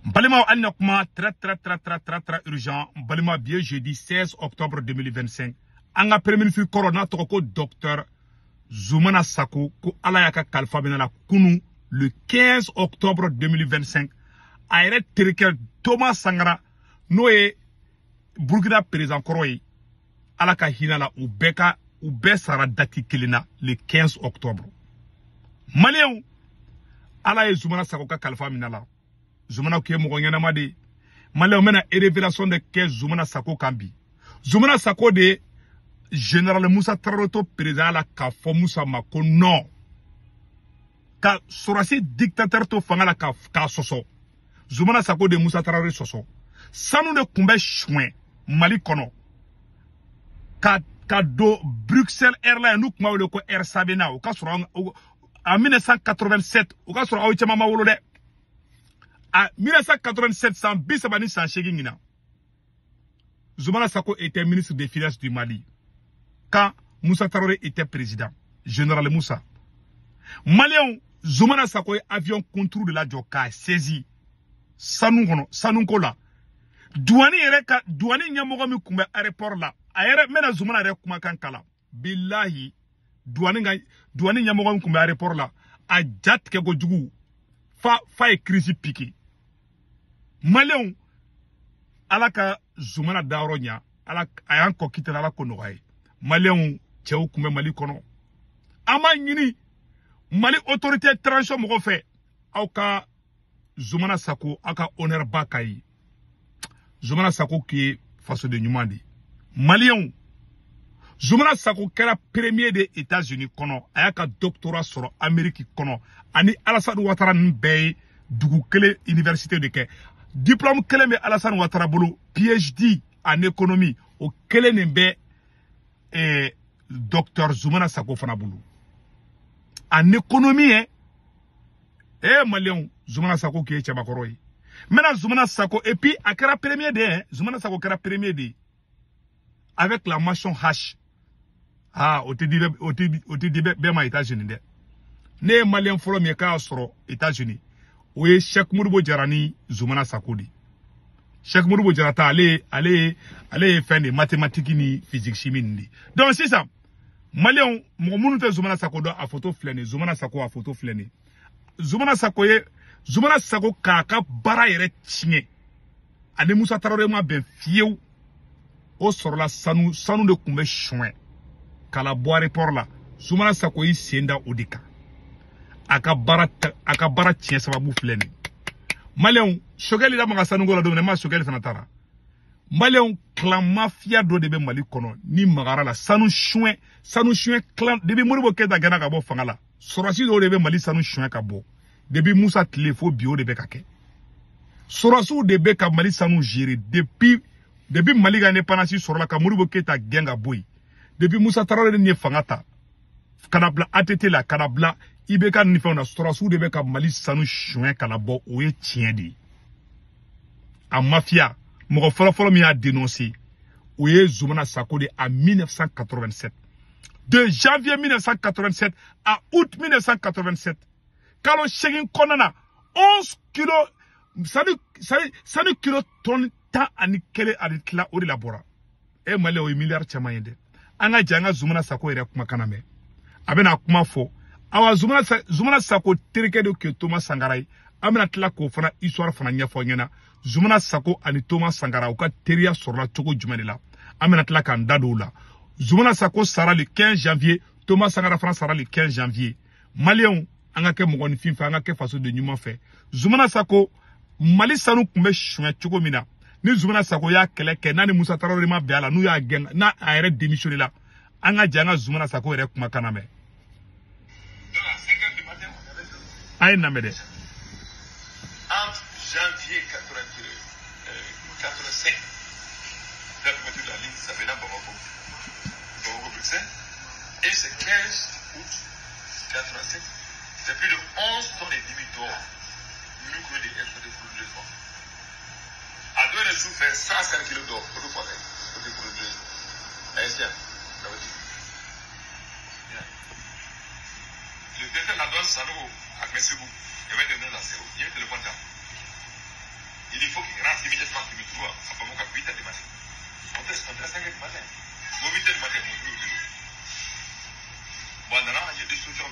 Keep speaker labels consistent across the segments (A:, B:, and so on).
A: Balima hali kuma très très très très très très urgent. Balima bi jeudi 16 octobre 2025. An ka premier ministre kɔrɔ n'a tɔgɔ ko docteur Zoumana Sako ko Ala y'a ka kalifa minɛ la kunu le 15 octobre 2025. A yɛrɛ terikɛ Thomas Sankara n'o ye Burkina président kɔrɔ ye, Ala ka hinɛ la, u bɛɛ ka u bɛɛ sara date kelen na le 15 octobre. Maliyɛnw, Ala ye Zoumana Sako ka kalifa minɛ la. Zoumana kun ye mɔgɔ ɲɛnama de ye. Maliyɛnw bɛna révélation de kɛ Zoumana Sako kan bi. Zoumana Sako de ye général Moussa Traoré to président la k'a fɔ Moussa ma ko non, ka sɔrɔsi dictateur to fanga la k'a sɔsɔ. Zoumana Sako de Moussa Traoré sɔsɔ. Sanu de kun bɛ suɲɛ Mali kɔnɔ ka don Bruxelles Airlines, n'u kun b'a wele ko Air Sabena. O ka sɔrɔ en 1987, o ka sɔrɔ aw caman ma wolo dɛ. En 1987, san 38 ɲinan, Zoumana Sako était ministre des Finances du Mali quand Moussa Traoré était président, général Moussa. Maliyɛnw, Zoumana Sako ye avion contour de la jɔ k'a saisi sanu kɔnɔ, sanuko la. Douane yɛrɛ ka douane ɲɛmɔgɔ min tun bɛ aéroport la, a yɛrɛ n bɛna Zoumana yɛrɛ kumakan kalan. Bilahi, douane ka douane ɲɛmɔgɔ min tun bɛ aéroport la, a ja tigɛ kojugu fa fa ye crise piqué. Maliyɛnw, Ala ka Zoumana dayɔrɔ ɲa, Ala a y'an kɔ kitala, Ala ko nɔgɔya ye. Maliyɛnw, cɛw kun bɛ Mali kɔnɔ. An b'a ɲini Mali autorité transition mɔgɔw fɛ, aw ka Zoumana Sako, aw ka honneur ba k'a ye. Zoumana Sako k'i ye fasoden ɲuman de ye. Maliyɛnw, Zoumana Sako kɛra premier de États-Unis kɔnɔ, a y'a ka doctorat sɔrɔ Amérique kɔnɔ, ani Alassane Ouattara ninnu bɛɛ ye dugu kelen université de kɛ. Diplôme kelen bɛ Alassane Ouattara bolo, PhD en économie, o kelen de bɛ docteur Zoumana Sako fana bolo en économie. Maliyɛnw, Zoumana Sako k'i ye cɛbakɔrɔ ye. N bɛna Zoumana Sako, et puis a kɛra premier de ye, Zoumana Sako kɛra premier de ye avec la mention H. Ah, o tɛ di o tɛ o tɛ di bɛɛ ma États-Unis dɛ. Ne ye maliyɛn fɔlɔ min ye k'a sɔrɔ États-Unis, o ye Cheikh Modibo Jara ni Zoumana Sako de. Cheikh Modibo Jara ta, ale ye fɛn de mathématique ni physique chimie nin de. Donc sisan maliyɛnw, mɔgɔ minnu tɛ Zoumana Sako dɔn, a photo filɛ nin ye. Zoumana Sako a photo filɛ nin ye. Zoumana Sako ye Zoumana Sako k'a ka baara yɛrɛ tiɲɛ, ani Moussa Traoré ma bɛn fiyewu. O sɔrɔla sanu de tun bɛ suɲɛ k'a la bɔ aéroport la. Zoumana Sako y'i sen da o de kan. A ka baara tiɲɛ sababu filɛ nin ye. Maliyɛnw, Sogɛli lamaga sanuko la don min na, ma Sogɛli fana taara. Maliyɛnw, clan mafia dɔ de bɛ Mali kɔnɔ ni magara la, sanu suɲɛ clan. Depuis Modibo Keita gɛnna ka bɔ fanga la, sɔrɔsi dɔw de bɛ Mali sanu suɲɛ ka bɔ. Depuis Moussa tile fo bi, o de bɛ ka kɛ. Sɔrɔsiw de bɛ ka Mali sanu gérer depuis Mali ka indépendance sɔrɔla ka Modibo Keita gɛn ka bɔ yen. Depuis Moussa Traoré ni ye fanga ta ka na bila ATT la, ka na bila IBK ni fɛnw na, sɔrɔsiw de bɛ ka Mali sanu suɲɛ ka na bɔ. O ye tiɲɛ de ye. A mafia mɔgɔ fɔlɔfɔlɔ min y'a dénoncé, o ye Zoumana Sako de en 1987. De janvier 1987 à août 1987, kalo 8 kɔnɔna na, 11 kilos sanu kilo tonne 11.5, o de la bɔra. E Mali, o ye miliyari caman ye dɛ. An ka jɛ an ka Zoumana Sako yɛrɛ kumakan na mɛn. A bɛna kuma fɔ. Awa, Zoumana Sako terikɛ de tun ye Thomas Sankara ye. An bɛna tila k'o fana histoire fana ɲɛfɔ ɲɛna. Zoumana Sako ani Thomas Sankara, u ka teriya sɔrɔla cogo jumɛn de la? An bɛna tila k'an da don o la. Zoumana Sako sara le 15 janvier, Thomas Sankara fana sara le 15 janvier. Maliyɛnw, an ka kɛ mɔgɔninfin fɛ, an ka kɛ fasoden ɲuman fɛ. Zoumana Sako, Mali sanu tun bɛ suɲɛ cogo min na, ni Zoumana Sako y'a kɛlɛ kɛ, n'a ni Moussa Traoré ma bɛn a la, n'u y'a gɛn, n'a a yɛrɛ démissionné la, an ka jɛ an ka Zoumana Sako yɛrɛ kumakan na mɛn. A ye lamɛn dɛ.
B: Entre janvier 85, la l'ouverture de la ligne Sabena Bamako, Bamako Bruxelles, et c'est 15 août 87, c'est plus de 11 tonnes et demi d'or, nous que des exploités frauduleusement. À deux de sous fait 105 kilos d'or, pour deux fois, frauduleusement. Ça veut dire. Le directeur de la douane Sanogo, à Messegou, il avait donné la CO. Il y a un téléphone là. J'ai dit, il faut qu'il rentre immédiatement, qu'il me trouve à Bamako à 8h du matin. On était à 5h du matin. Bon, 8h du matin, on trouve au bureau. Bon, non, j'ai des solutions.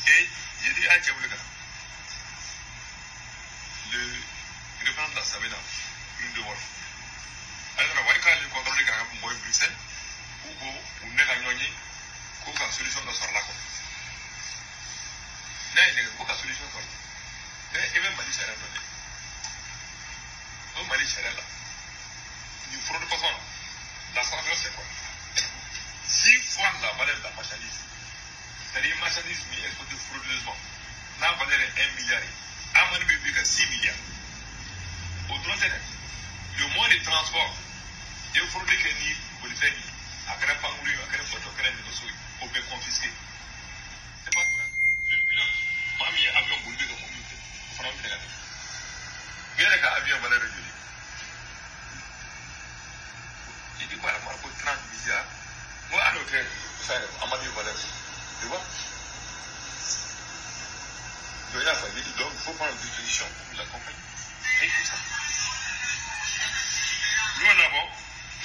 B: Et j'ai dit, ah, tiens, le gars. Le représentant de la Sabena, une de Wolf. Alors, on va le contrôler quand même pour Bruxelles, ou on est gagné, qu'on a solution dans son lac. Non, il n'y a pas de solution. Et même Mali Charia, au Mali Charia, là, il faut de façon, la sanction, c'est quoi? 6 fois la valeur de la marchandise. C'est-à-dire, une marchandise exportée frauduleusement, la valeur est 1 milliard. Amani bébé 6 milliards. Au droit, le moyen de transport, il faut que ni policier, à quel pangoulou, à quel photo, à quel négocié, on peut confisquer. C'est pas ça. Le pilote, mamie, avion boulé de mon but. Il faut en mais les gars, avion valeur réduite. Il dit quoi, la marque 30 milliards. Moi, à l'hôtel, ça, Amani valeur. Tu vois? Donc, il faut prendre une disposition pour l'accompagner. Et tout ça. Nous, en avant,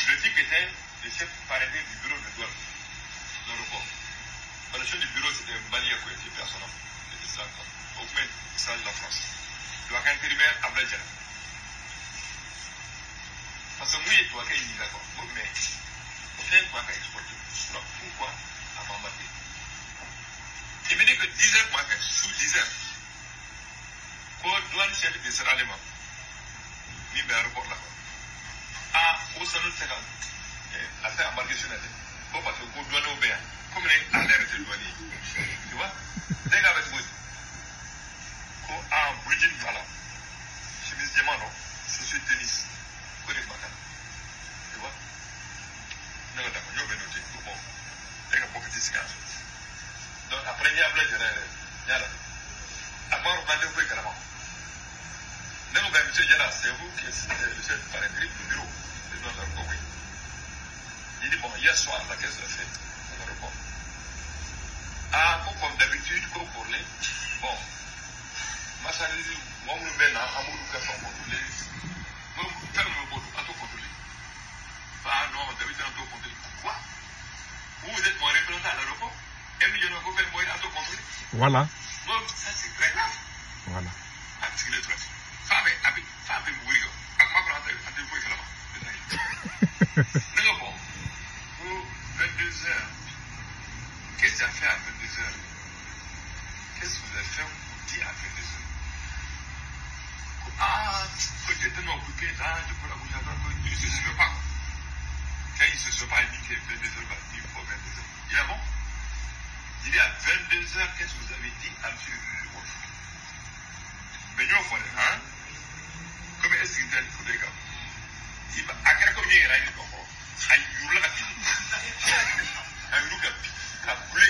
B: le type était le chef parrain du bureau de douane, l'aéroport. Le chef du bureau, c'était Mbalia Kouyaté, personnel. C'était ça, au moins, ça de la France. Donc, intérimaire, Ablaye Diallo. Parce que moi, il y a il d'accord. Mais, on fait quoi qu'à exporter. Pourquoi à m'embarquer? Il me dit que 10 heures, moi, sous 10 heures, quand douane chef de Sierra Leone, ni ben aéroport là. Ah, au salon de 50, a fait embarquer sur la tête. Bon, parce que au douane au bien, comme il a l'air de douanier. Tu vois? Dès qu'avec vous, quand un bridging voilà, chemise diamant, non? Chaussures de tennis, quoi de bacana. Tu vois? Non, d'accord, je vais noter. Bon, dès qu'à beaucoup de 50. Donc, après, il y a un bled, il y a là. Avant, on va dire que monsieur Diallo, c'est vous qui êtes le chef par écrit du bureau. Oui. Il dit, bon, hier soir, la caisse a fait à l'aéroport. Ah, comme d'habitude, comme pour les. Bon, marchandise, moi, je me mets là, je me fais contrôler. Je ferme le bord, à tout contrôler. Ah non, d'habitude, on tout contrôler. Quoi? Vous êtes mon représentant à l'aéroport? 1 million de à tout contrôler.
A: Voilà.
B: Bon, ça, c'est très grave.
A: Voilà.
B: Ah, c'est le truc. Bon, pour 22h, qu'est-ce que tu as fait à 22h? Qu'est-ce que vous avez fait pour dire à 22h? Ah, j'étais tellement occupé là, je peux la bouger à droite, il ne se souvient pas. Quand il ne se souvient pas, il dit qu'il est 22h, il faut 22h. Il est bon? Il dit à 22h, qu'est-ce que vous avez dit à M. Wolf? Mais nous, on faut hein? Comme est-ce qu'il faut des gars? Il va à quel combien il a une comprend? A yurla ka a yuru ka ka kule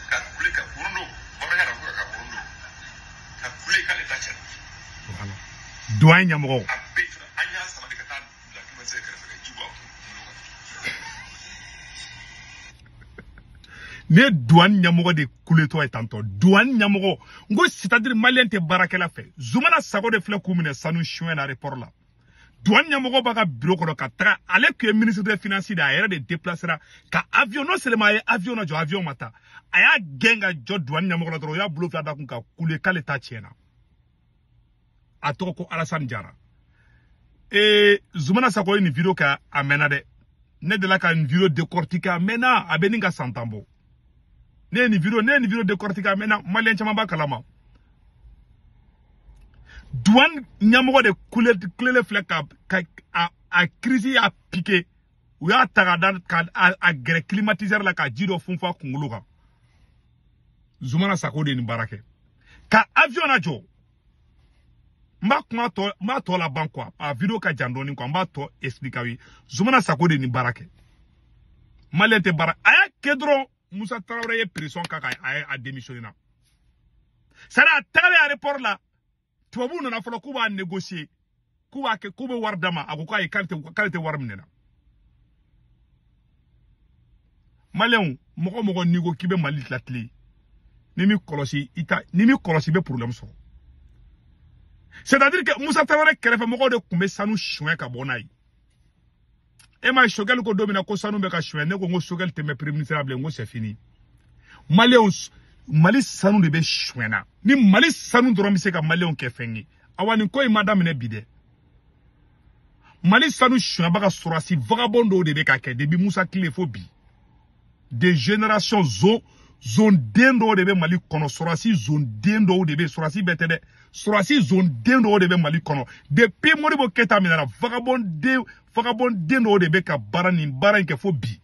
B: ka kule ka kurundo bamanankan na ko ka kurundo ka kule k'ale ta tiɲɛna.
A: Voilà. Douane ɲɛmɔgɔ.
B: A bɛɛ fana an y'a sama de ka taa bila climatiseur kɛrɛfɛ ka ji bɔ a kunkolo kan.
A: Ne ye douane ɲɛmɔgɔ de kuletɔ ye tantɔ. Douane ɲɛmɔgɔ n ko c'est-à-dire malien tɛ baarakɛla fɛ. Zoumana Sago de filɛ k'u minɛ sanu suɲɛ na aéroport la. Douane ɲɛmɔgɔ b'a ka bureau kɔnɔ ka taga ale tun ye ministre des finances de a yɛrɛ de déplacera ka avion non seulement a ye avion lajɔ avion ma taa a y'a gɛn ka jɔ douane ɲɛmɔgɔ la dɔrɔn o y'a bolo fila da kun ka kule k'ale ta tiɲɛna a tɔgɔ ko Alassane Diarra. Ee Zoumana Sago ye nin vidéo kɛ a mɛnna dɛ ne delila ka nin vidéo décortiquer a mɛnna a bɛ nin ka san 10 bɔ ne ye nin vidéo décortiquer a mɛnna malien caman b'a kalama. Douane ɲɛmɔgɔ de kulele filɛ ka a crise y'a piqué u y'a ta ka da ka a gɛrɛ climatiseur la ka ji dɔ funfun a kunkolo kan. Zoumana Sago de ye nin baara kɛ ka avion lajɔ. N b'a kuma tɔ n b'a tɔ laban quoi a vidéo ka jan dɔɔni quoi n b'a tɔ expliquer aw ye. Zoumana Sago de ye nin baara kɛ. Malien tɛ baara a y'a kɛ dɔrɔn Musa Traoré ye pression k'a kan a ye a démissionné na. C'est-à-dire a tagalen aéroport la. Tubabuw nana fɔlɔ k'u b'a négocier k'u b'a kɛ k'u bɛ wari d'a ma a ko k'ayi k'ale tɛ wari minɛ na. Maliyɛnw mɔgɔ mɔgɔ n'i ko k'i bɛ Mali tila tile ni m'i kɔlɔsi i ta ni m'i kɔlɔsi i bɛ problème sɔrɔ. C'est-à-dire que Moussa Traoré kɛrɛfɛmɔgɔw de tun bɛ sanu suɲɛ ka bɔ n'a ye. E ma ye Choguel ko don min na ko sanu bɛ ka suɲɛ, ne ko n ko Choguel tɛ mɛn premier ministre la bilen, n ko c'est fini. Maliyɛnw, Mali sanu de bɛ suɲɛ na. Ni Mali sanu dɔrɔn bɛ se ka maliyɛnw kɛ fɛn ye. Awa nin ko in ma daminɛ bi dɛ. Mali sanu suɲɛbaga sɔrɔsi vagabond dɔw de bɛ ka kɛ depuis Moussa tile fo bi. Des générations zone den dɔw de bɛ Mali kɔnɔ, sɔrɔsi zone den dɔw de bɛ, sɔrɔsi bɛɛ tɛ dɛ, sɔrɔsi zone den dɔw de bɛ Mali kɔnɔ. Depuis Modibo Keita minɛna, vagabond den dɔw de bɛ ka baara nin baara in kɛ fo bi.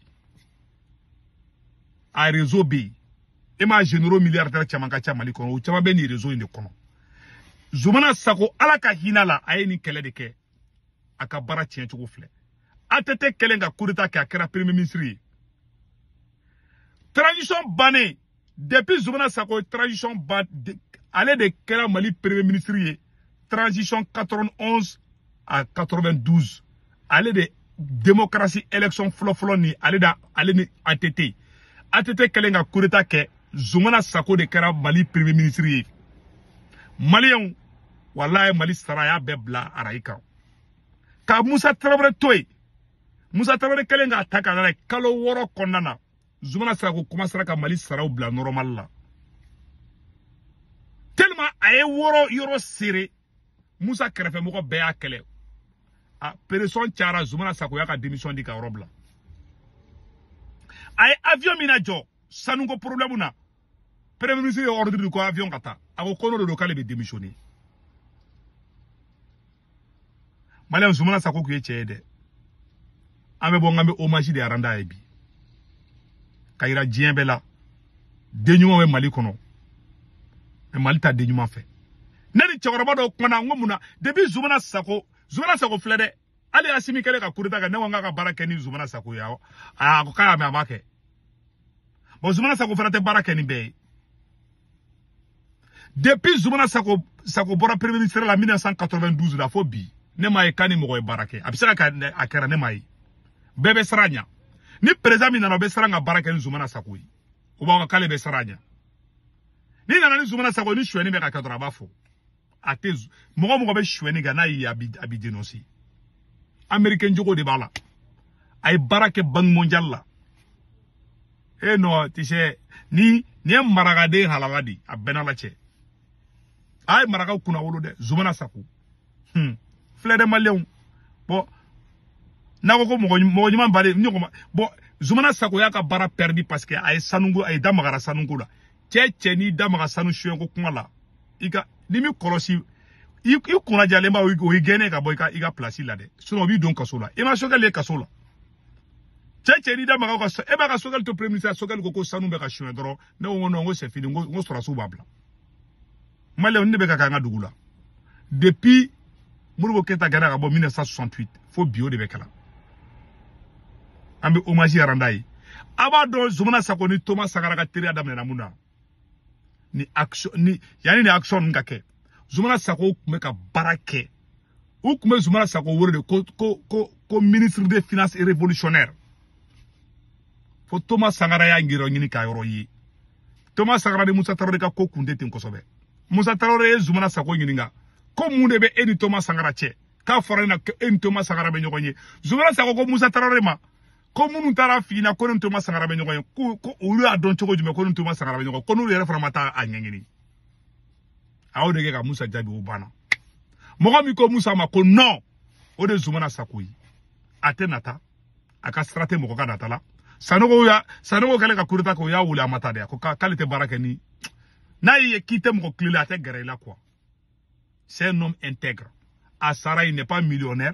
A: A réseau bɛ yen. E m'a généraux milliardaires caman ka ca Mali kɔnɔ, o caman bɛ nin réseau in de kɔnɔ. Zoumana Sako, Ala ka hinɛ la, a ye nin kɛlɛ de kɛ. A ka baara tiɲɛ cogo filɛ. ATT kɛlen ka coup d'état kɛ, a kɛra premier ministre ye. Transition bannen, depuis Zoumana Sako transition ban, ale de kɛra Mali premier ministre ye. Transition 91 à 92, ale de démocratie élection fɔlɔ-fɔlɔ ni ale da ale ni ATT. ATT kɛlen ka coup d'état kɛ, Zoumana Sako de kɛra Mali premier ministre ye. Maliyɛnw, walahi Mali sara y'a bɛɛ bila arayi kan. Ka Moussa Traoré to yen. Moussa Traoré kɛlen k'a ta ka n'a ye kalo 6 kɔnɔna na, Zoumana Sako commencera ka Mali saraw bila normal la. Tellement a ye wɔrɔ yɔrɔ serré, Moussa kɛrɛfɛmɔgɔ bɛɛ y'a kɛlɛ. A pression cayara, Zoumana Sako y'a ka démission di ka yɔrɔ bila. A ye avion min lajɔ sanuko problème na, premier ministre ye ordre di ko avion ka taa. A ko ko n'o de don k'ale bɛ démissionner. Maliyɛn, Zoumana Sako kun ye cɛ ye dɛ. An bɛ bɔ n k'an bɛ hommage de rendre a ye bi. Ka yira diɲɛ bɛɛ la, den ɲuman bɛ Mali kɔnɔ, mais Mali ta den ɲuman fɛ. Ne ni cɛkɔrɔba dɔw kumana, n ko mun na depuis Zoumana Sako filɛ dɛ, hali Asimi kɛlen ka coup d'état kɛ, ne ko n k'a ka baara kɛ ni Zoumana Sako ye. A ko k'a y'a mɛn, a b'a kɛ. Bon, Zoumana Sako fana tɛ baara kɛ ni bɛɛ ye. Depuis Zoumana Sako bɔra premier ministre la 1992 la fo bi, ne m'a ye k'a ni mɔgɔ ye baara kɛ. A bɛ se ka kɛ a kɛra, ne m'a ye. Bɛɛ bɛ siran ɲa. Ni président min nana, o bɛ siran ka baara kɛ ni Zoumana Sako ye. O b'a fɔ k'ale bɛ siran ɲa. Ni nana ni Zoumana Sako, ni sonyɛni bɛ ka kɛ dɔrɔn, a b'a fɔ. A tɛ mɔgɔ bɛ sonyɛni kɛ n'a y'i ye, a b'i dénoncer. Américain jogo de b'a la. A ye baara kɛ Banque mondiale la. Eh non, tu sais, ni ye marakaden halala de, a bɛɛ n'Ala cɛ. A ye marakaw kunna wolo dɛ, Zoumana Sako. Filɛ dɛ maliyɛnw. Bon, n'a ko ko mɔgɔ ɲuman b'ale ni ko bon, Zoumana Sako y'a ka baara perdu parce que a ye sanuko, a ye da magara sanuko la. Cɛ n'i da maga sanu suɲɛko kuma la, i ka ni mi kɔlɔsi, i kunna jalen b'a, o y'i gɛnɛ ka bɔ i ka place la dɛ. Sinon o b'i don kaso la. I ma Choguel ye kaso la. Cɛ n'i da maga ka, e b'a ka Choguel to premier ministre, Choguel ko ko sanu bɛ ka suɲɛ dɔrɔn, ne ko non, n ko c'est fini, n ko sɔrɔsiw b'a bila. Maliyɛnw, ne bɛ ka kɛ an ka dugu la. Depuis Modibo Keita gɛnna ka bɔ 1968 fo bi, o de bɛ kɛla. An bɛ hommage rendre ye. A b'a dɔn Zoumana Sako ni Thomas Sankara ka teriya daminɛna mun na? Ni action ni yanni ni action ninnu ka kɛ, Zoumana Sako tun bɛ ka baara kɛ. U tun bɛ Zoumana Sako wele de ko ko ko ko ministre des finances révolutionnaire. Fo Thomas Sankara y'a yɔrɔ ɲini k'a yɔrɔ ye. Thomas Sankara ni Moussa Traoré ka ko kun tɛ ten kosɛbɛ. Moussa Traoré ye Zoumana Sako ɲininka ko mun de bɛ e ni Thomas Sankara cɛ? K'a fɔra ne na ko e ni Thomas Sankara bɛ ɲɔgɔn ye. Zoumana Sako ko Moussa Traoré ma ko minnu taara f'i ɲɛna ko ni Thomas Sankara bɛ ɲɔgɔn ye, ko olu y'a dɔn cogo jumɛn ko ni Thomas Sankara bɛ ɲɔgɔn ye, ko n'olu yɛrɛ fana ma taa a ɲɛɲini. A y'o de kɛ ka Moussa jaabi, o banna. Mɔgɔ min ko Moussa ma ko non, o de ye Zoumana Sako ye. A tɛ nata, a ka sira tɛ mɔgɔ ka nata la. Sanogo kɛlen ka coup d'état kɛ, o y'a wele a ma taa dɛ. A ko k'ale tɛ baara kɛ ni n'a y'i ye k'i tɛ mɔgɔ tile la, a tɛ gɛrɛ i la quoi. C'est un homme intègre. A sara, il n'est pas millionnaire.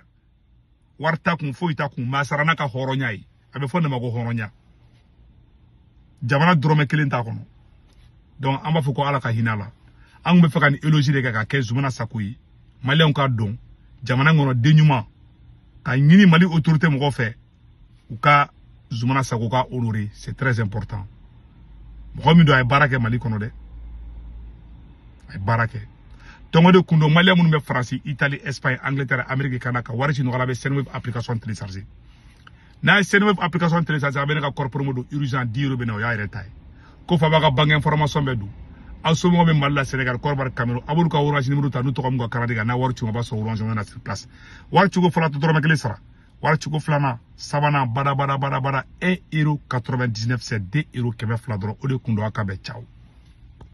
A: Wari t'a kun, foyi t'a kun, mais a sara n'a ka hɔrɔnya ye. A bɛ fɔ ne ma ko hɔrɔnya. Jamana dɔrɔmɛ kelen t'a kɔnɔ. Donc an b'a fɔ ko Ala ka hinɛ a la. An tun bɛ fɛ ka nin éloge de kɛ ka kɛ Zoumana Sako ye. Maliyɛnw k'a dɔn jamana kɔnɔ den ɲuman, ka ɲini Mali autorité mɔgɔw fɛ u ka Zoumana Sako ka honorer, c'est très important. Mɔgɔ min don, a ye baara kɛ Mali kɔnɔ dɛ. A ye baara kɛ. Donc o de kun don, maliyɛn minnu bɛ Faransi, Italie, Espagne, Angleterre, Amérique ka na ka wari ci ɲɔgɔn la, a bɛ Senweb application télécharger. N'a ye Senweb application télécharger, a bɛ ne ka code promo don urgent 10 euros bɛ na, o y'a yɛrɛ ta ye. Ko fa b'a ka banque information bɛɛ don. Aw somɔgɔw bɛ Mali la, Sénégal, Côte d'Ivoire, Cameroun, a b'olu ka Orange numéro ta n'u tɔgɔ mun ka carte kan n'a wari ci, a b'a sɔrɔ Orange na sur place. Wari ciko fɔlɔ tɛ dɔrɔmɛ kelen sara. Wari ciko filanan, sabanan, bada bada bada bada, 1 euro 99, c'est 2 euro 200 dɔrɔn. O de kun don. A ka bɛn, ciao.